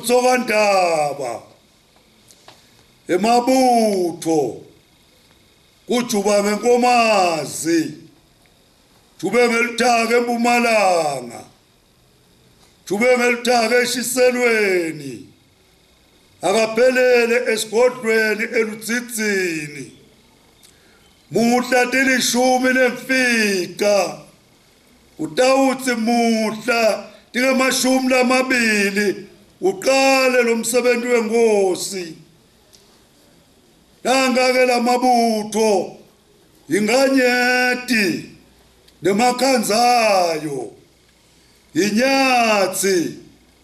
kutsokandaba emabutho kujuba ngenkomazi jube ngelithaka empumalanga jube ngelithaka eshiselweni akaphelele esigodlweni eludzidzini muhla tilishumi nemfica utawutsi muhla tingemashumi lamabili uqale lo msebenzi wenkosi nangake lamabutho inganyeti nemakhanzayo inyatsi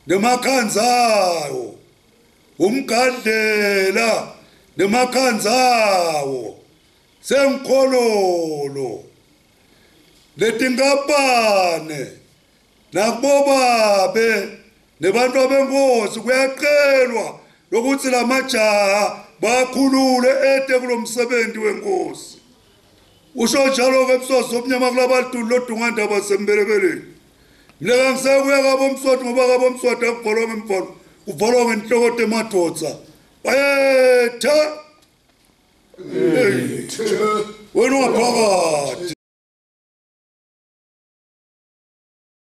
nemakhanzayo umgadlela nemakhanzawo sengikhololo letinkampane nakubobabe nebantu benkosi kuyacelwa lokuthi lamajaha bakhulule ete kulomsebenzi wenkosi usho njalo ke msozi omnyama kulabaliduli lodungandaba sembelebeleni mina kangisekuya kabomswati ngoba kabomswati akuvalwa ngemvalo kuvalwa ngenhloko temadvodza bayetha wena ungaphakathi.